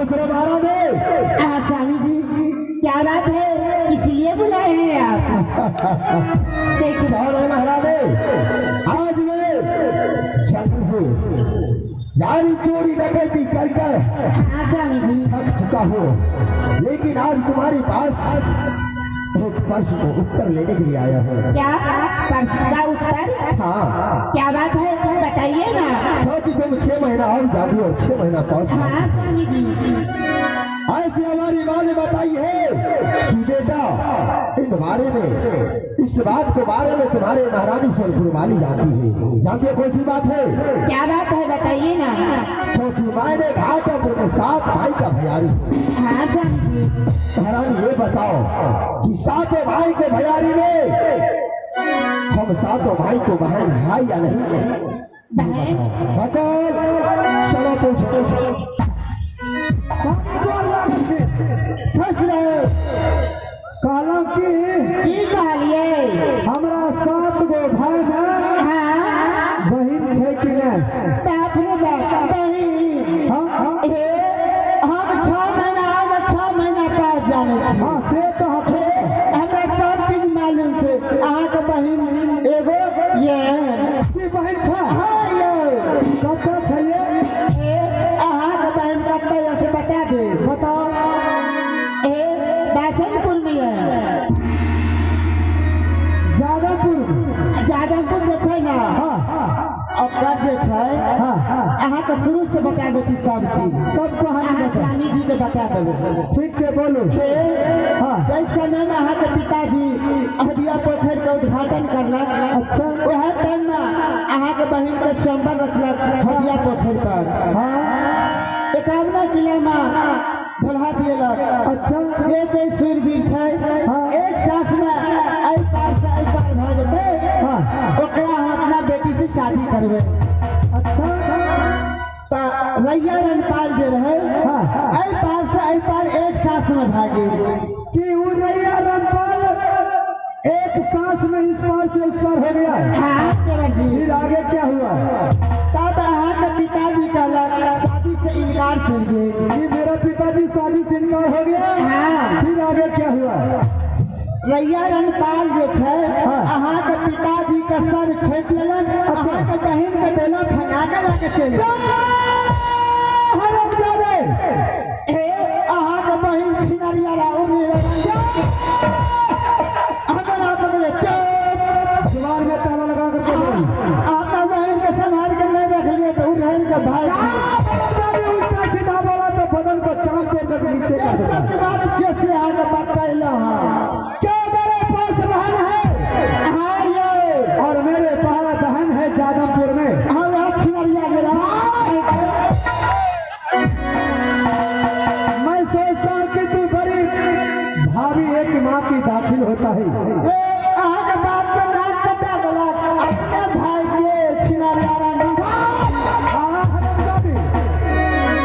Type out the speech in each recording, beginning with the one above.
खुश रहो महारानी। स्वामी जी क्या बात है, इसलिए बुलाए हैं आप? देखिए महारानी, आज मैं जंगल से यानी चोरी डकैती कर कर स्वामी जी थक चुका हूँ, लेकिन आज तुम्हारे पास एक प्रश्न को उत्तर लेने के लिए आया हूँ। क्या प्रश्न का उत्तर? हाँ। क्या बात है, बताइए ना। क्योंकि तुम 6 महीना और जाती और 6 महीना पास। हाँ स्वामी जी। ऐसे हमारी माँ ने बताई है कि बेटा इन बारे में, इस बात के बारे में तुम्हारे महारानी सोनपुर वाली जानती है। जानती है कौन सी बात है? क्या बात है बताइए ना। क्योंकि मैंने घाटापुर में 7 भाई का भैयारी। हाँ स्वामी जी। महारानी ये बताओ कि 7 भाई के भैयारी में हम 7 भाई को बहन है या नहीं? बहन बताओ। चलो पूछो। फंस रहे कहलौं की कहलिए? हमरा 7 गो भाई हाँ बहिन छै कि नहीं? बाप रे बाप, बहिन। हाँ हम 6 महीना और 6 महीना पास जाने छी। हाँ से तो हमरा सब चीज मालूम छै। अहाँ के बहिन एगो ये की बहिन छै? हाँ ये कतऽ छै ये? अहाँ के बहिन कतऽ ये से बता दे। बताओ। बासनपुर में है। जादमपुर। जादमपुर जे छै ना, हाँ ओकर जे छै अहाँ के शुरू से बता दै छी सब चीज। सब कहानी अहाँ स्वामी जी के बता देबै। ठीक छै बोलू। हाँ जाहि समय में अहाँ के पिताजी हदिया पोखरि के उद्घाटन करलक, अच्छा, वएह टाइम में अहाँ के बहिन के स्वयंवर रचलक हदिया पोखरि पर। हाँ 51 किला में ढोलहा दिएलक। अच्छा। जे जे सूरवीर छै एक सास में एहि पार से एहि पार भऽ जेतै, ओकरा हम अपना बेटी से शादी करबै। अच्छा। तऽ रैया रणपाल जे रहै एहि पार से एहि पार एक सास में भए गेल। कि उ रैया रणपाल एक सांस में इस पार से उस पार हो गया? हाँ देवर जी। फिर आगे क्या हुआ? तब अहाँ के पिताजी कहलक शादी से इनकार चल गेल। कि मेरा पिताजी शादी से इनकार हो गया? हाँ। फिर आगे क्या हुआ? रैया रणपाल जे छै अहाँ के पिताजी के सर छेक लेलक, अहाँ के बहिन के डोला फंगा के लऽ के चलि गेल। हरामजादे! हे अहाँ के बहिन छिनरिया हमरा बगले चुप दीवार में ताला लगा करके बोल। अहाँ बहिन के संभाल के नहीं रखलिए तो उ रहन के भाई। उल्टा सीधा बोला तो बदन को चाम के नीचे कर। सच बात जैसे अहाँ के बतैलहुँ हँ। क्या मेरे पास बहन है? हाँ ये। और मेरे पास बहन है जादमपुर में। हाँ वह छिनरिया गेला। मैं सोचता हूँ कि तू बड़ी भाभी एक माँ की दाखिल होता है। अहाँ के बाप के नाक कटा देलक अपने भाई के छिनरिया रानी।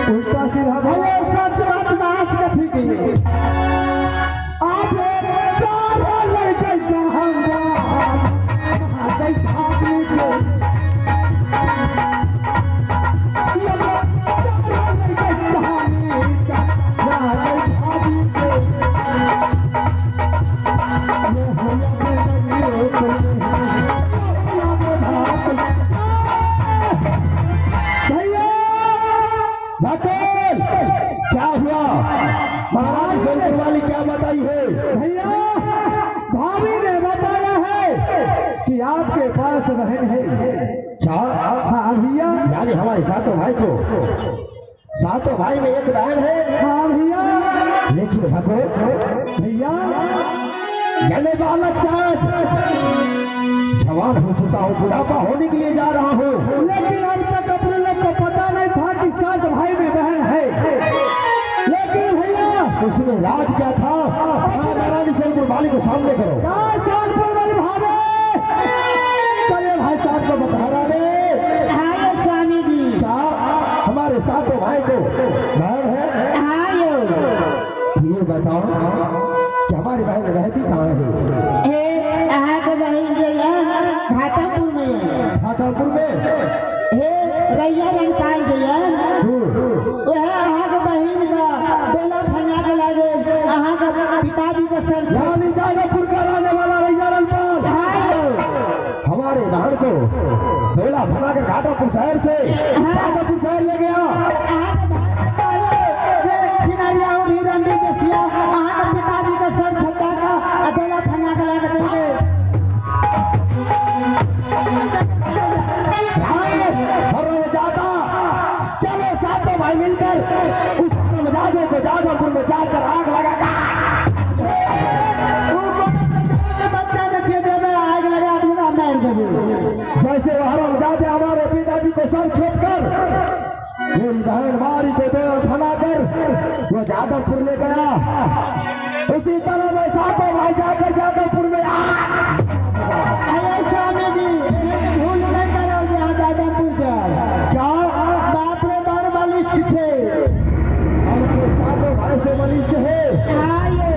उल्टा सीधा बोला। सच बात बात कथी के? आप चार लड़के क्या हुआ महारानी सोनपुर वाली क्या बताई है? भैया भाभी ने बताया है कि आपके पास बहन है। क्या? हाँ भैया। यानी हमारे सातों भाई को, सातों भाई में एक बहन है। हाँ भैया। लेकिन भगो भैया यानी बालक साथ जवान हो चुका हूँ, बुढ़ापा होने के लिए जा रहा हूँ, लेकिन अब तक अपने लोग को पता नहीं था कि 7 भाई में बहन है। लेकिन भैया उसमें राज क्या था? महारानी सोनपुर वाली को सामने करो। सोनपुर वाली भाभी, चलिए भाई साहब को बता रहे। हाँ स्वामी जी। क्या हमारे सातों भाई को बहन है? हाँ यो। ये बताओ कि हमारी बहन रहती कहाँ है? अहाँ के बहन जे घाटापुर में है। घाटापुर में? हे रैया रणपाल जे वह अहाँ के बहन का पिताजी के सर यानी जादवपुर का रहने वाला रैया रणपाल हमारे बहन को डोला थमा कर घाटापुर शहर से जादवपुर शहर ले गया। पिताजी के सर छपा का डोला थमा के लाके चल गए। जाता चलो सातों भाई मिलकर उस जादव को जादवपुर में जाकर आग लगा आग लगा दूंगा मार देबे। जैसे हरामजादे हमारे पिताजी को सर छेद कर मेरी बहन मारी को डोला थमा कर वो जादवपुर ले गया, उसी तरह मैं सातों भाई जाकर जादवपुर में आग। अरे स्वामी जी भूल नहीं करो यहाँ जादवपुर जाओ। क्या बाप रे बड़ बलिष्ठ छे, हमारे सातों भाई से बलिष्ठ है। हाँ ये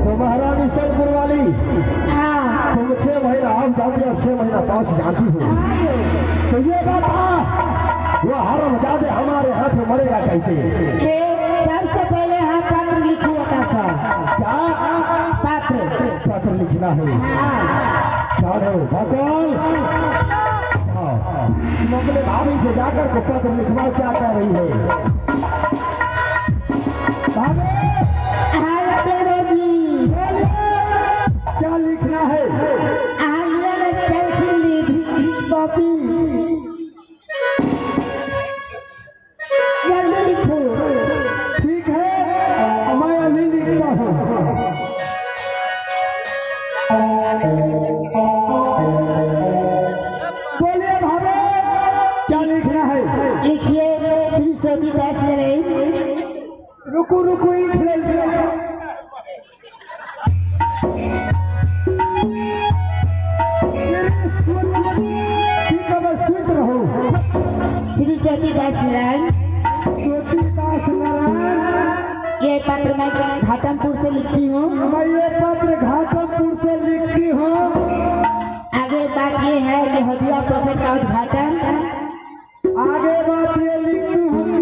तो महारानी सोनपुर वाली हाँ तुम 6 महीना आप जानती और 6 महीना पास जानती हो, तो ये बात वो हरामजादे हमारे हाथ में मरेगा कैसे? सबसे पहले हम पत्र लिखू सर। क्या पत्र? पत्र लिखना है। क्या भगवान तुम अपने भाभी से जाकर को पत्र लिखवाओ, क्या कह रही है भाभी? हाँ जी क्या लिखना है? पेंसिल कॉपी जल्दी लिखो। ठीक है मैं अभी लिखता हूँ। बोलिए भाभी क्या लिखना है? लिखिए श्री सोनी दास लड़ाई। रुको रुको ईख ले ठीक है बस सुत रहो। श्री सोनी दास नारायण, ज्योति दास नारायण। ये पत्र मैं घाटमपुर से लिखती हूँ। मैं ये पत्र घाटमपुर से लिखती हूँ। आगे बात ये है कि हदिया पोखर का उद्घाटन। आगे बात ये लिखती हूँ कि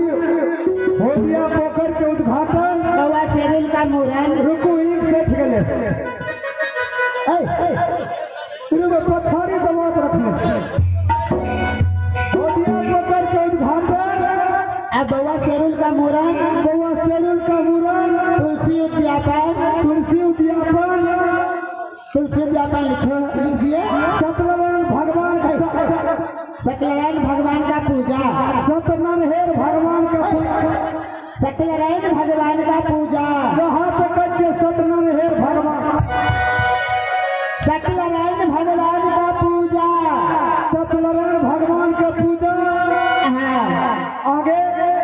हदिया पोखर के उद्घाटन, बउआ शेरुल का मूरन। रुको एक सेठ गले रुको पछाड़ी दबात रखने। हदिया पोखर के उद्घाटन, अब बउआ शेरुल का मूरन, बउआ शेरुल का मूरन, तुलसी उद्यापन, तुलसी उद्यापन, तुलसी उद्यापन लिखो, लिख दिए। सत्यनारायण भगवान का, सत्यनारायण भगवान का पूजा, सत्यनारायण भगवान का पूजा, सत्यनारायण भगवान का पूजा। यहाँ पे कच्चे सत्यनारायण भगवान, सत्यनारायण भगवान का पूजा, सत्यनारायण भगवान का पूजा। हाँ आगे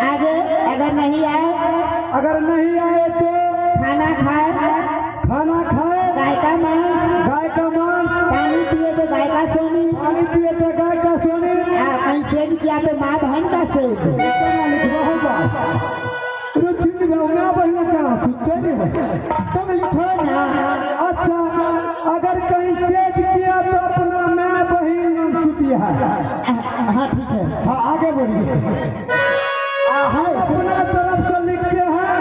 आगे अगर नहीं आए, अगर नहीं आए तो खाना खाए, खाना खाए, गाय का मांस, गाय का मांस, पानी पिए तो गाय का सोनी, पानी पिए तो गाय का सोनी, कहीं सेज किया तो माँ बहन का सेज। माँ बहन का सुनते नहीं तुम लिखो ना। अच्छा अगर कहीं सेज किया तो अपना माँ बहन नाम सुती है। हाँ ठीक है। हाँ आगे बढ़िए। अपना तरफ से लिखते हैं,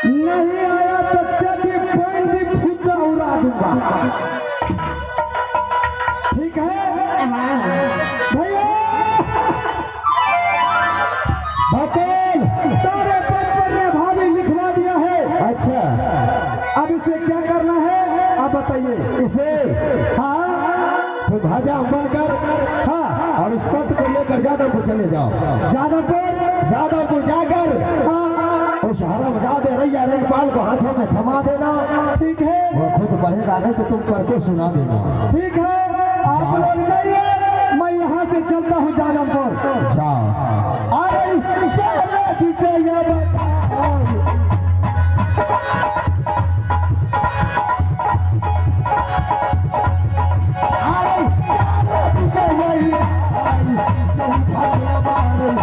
नहीं आया तो तेरी बहन भी फूटा उड़ा दूंगा। ठीक है भैया भगवान सारे पत्र ने भाभी लिखवा दिया है। अच्छा अब इसे क्या करना है आप बताइए इसे। हाँ तो भाजा बनकर हाँ और इस पत्र को लेकर जादवपुर चले जाओ। जादवपुर, जादवपुर जाकर हाँ उस हरामजादे रैया रणपाल को हाथों में थमा देना। ठीक है वो खुद पढ़ेगा नहीं तो तुम पढ़ को सुना देना। ठीक है आप लोग जाइए, मैं यहाँ से चलता हूँ जादवपुर। अच्छा अरे चलो किसे ये बताओ। अरे चलो किसे यही अरे चलो।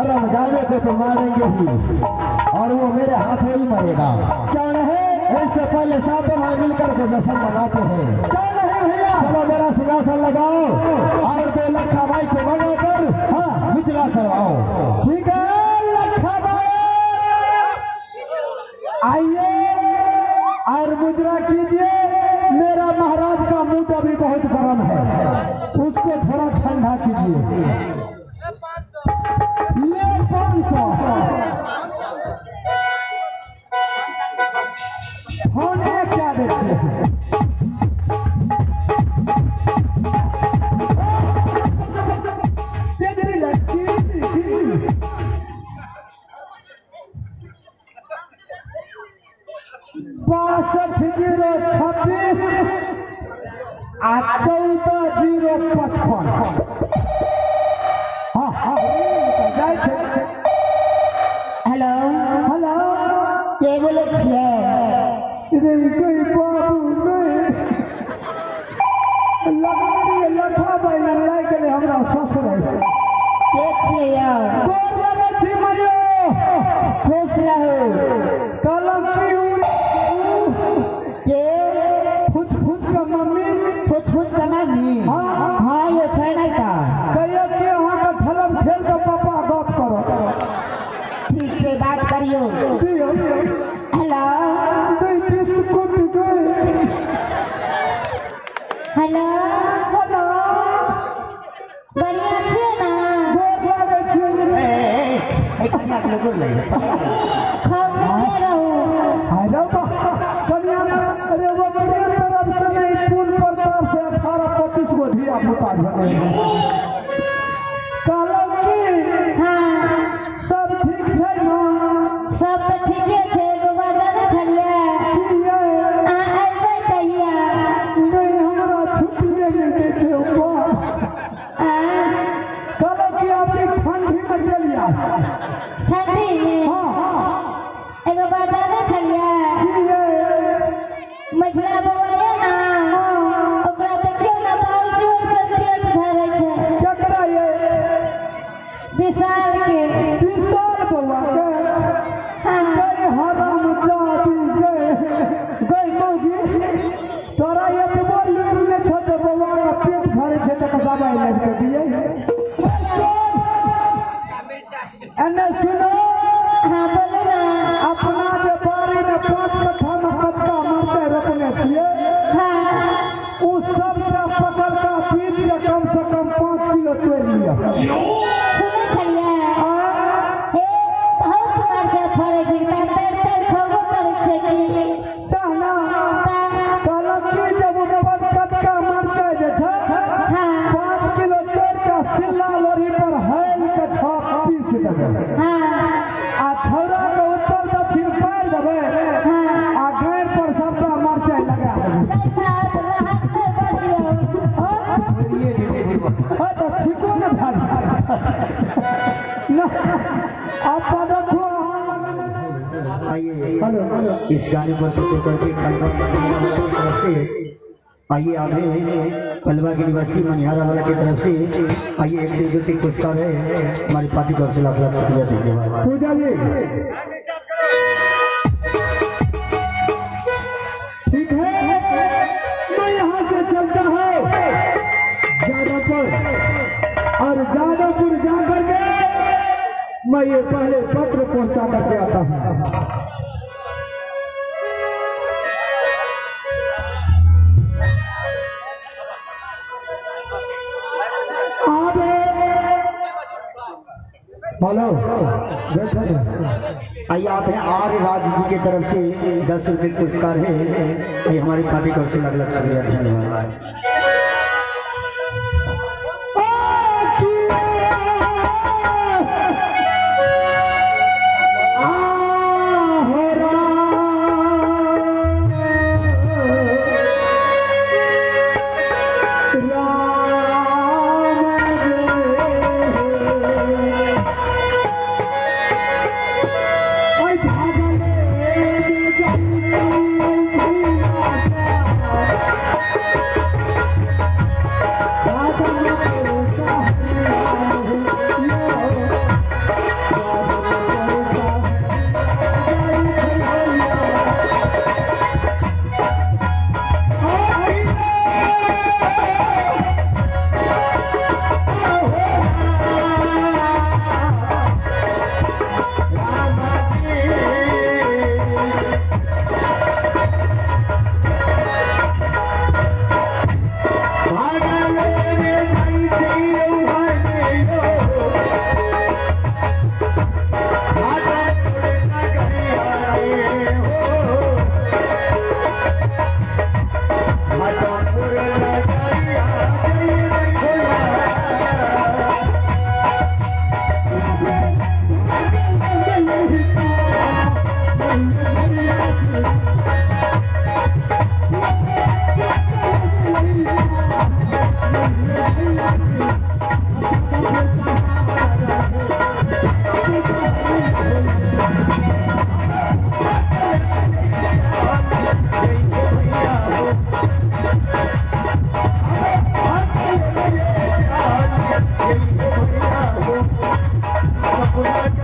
हरामजादे को तो मारेंगे ही, और वो मेरे हाथों ही मरेगा। क्या नहीं? इससे पहले सातों भाई मिलकर के जश्न मनाते हैं। क्या नहीं भैया? चलो मेरा सिंहासन लगाओ और दो लखा भाई को मंगा कर हाँ। मुजरा करवाओ। ठीक है लखा भाई, आइए और मुजरा कीजिए। मेरा महाराज का मुंह अभी बहुत गर्म है, उसको थोड़ा ठंडा कीजिए। ले 500। फोन में क्या देखते हैं? तेरी लड़की 62 0 26 आ 14 0 55। हाँ हाँ जाइ छै। हेलो। हेलो। के बोलै छियै? रे गई बाबू गई, लगनी लखा भाई लागि गेलै हमरा ससुर। के छियै यौ? गोर लगै छी मैयो। खुश रहू। कहलहुँ की उ के? फुच फुच के मम्मी। फुच फुच के मम्मी? हाँ। हाँ यो छै नहि तऽ। कहियो कि अहाँके ठेलम ठेल के पापा गप करत। ठीक छै, बात करियौ। दियौ। हेलो। गई बिस्कुट गई। हेलो। हेलो। बढ़िया छियै ने? गोर लागै छी। ए कनिया के गोर लागि। खूब नीके रहू। अरे बा कनिया, अरे ओकरे तरफ से नहीं, पुल प्रताप से 18-25 गो धिया पुता भेलै। कहलहुँ की हाँ। सब ठीक छै ने? सब तऽ ठीके छै। एगो बात जानै छलियै? की यै? अहाँ अयबै कहिया? नहि, हमरा छुट्टी नहि दै छै ऊपर। आँय? कहलहुँ कि अभी ठंडी में चलि आउ। ठंडीमे? हाँ। एगो बात जानै छलियै? की यै? मझिला बौआ यऽ ने, हाँ। ओकरा देखियौ ने, बहुत जोर से पेट झरै छै। केकरा यै? विशाल के। विशाल बौआ के? हाँ। गई हराम जादी गई, गई मौगी, तोरा एतबो लूर नहि छौ जे बौआ के पेट झरै छै तऽ दबाइ लाबि कऽ दियै। एने सुनो। हाँ, बोलू ने। अपना जे बाड़ी में 5 कट्ठा में कचका मरचाइ रोपने छियै, हाँ। उ सबटा पकड़ कऽ बीच के कम से कम 5 किलो तोड़ि लिअ। सुनै छलियै? आ हे, बहुत मरचा फरै छै, ता तर तर खैबो करै छै की। सएह ने। ता कहलक की जब ऊपर कचका मरचाइ जे छै, हाँ। 5 किलो तोड़ि कऽ सिल्ला लोढ़ी पर हैल के छह पीस देबै हाँ। आ छौड़ा के उत्तर दक्षिण पारि देबै हाँ। आ गाड़ि पर सबटा मरचाइ लगा देबै। नहि तऽ राहत नहि बढ़ियौ। बोलिए दीदी बुढ़बा। हाँ तऽ ठीको ने भए जेतै ना। अच्छा देखो अहाँ। आइए। Hello hello. इस गाने पर सबसे करके खलबा की तरफ से आइए, आप हैं खलबा के निवासी मनिहारा वाला की तरफ से आइए, 101 रुपये पुरस्कार है हमारी पार्टी की ओर से। लाख लाख शुक्रिया, धन्यवाद। पूजा जी, ठीक है, मैं यहाँ से चलता हूँ जादवपुर और जादवपुर जा करके मैं ये पहले पत्र पहुंचा करके आता हूँ। आबे हेलो, बैठो ना। आइए, आप हैं आर्य राज जी की तरफ से 10 रुपये पुरस्कार है। ये हमारी पार्टी की ओर से लाख लाख शुक्रिया, धन्यवाद। राम। बुला के।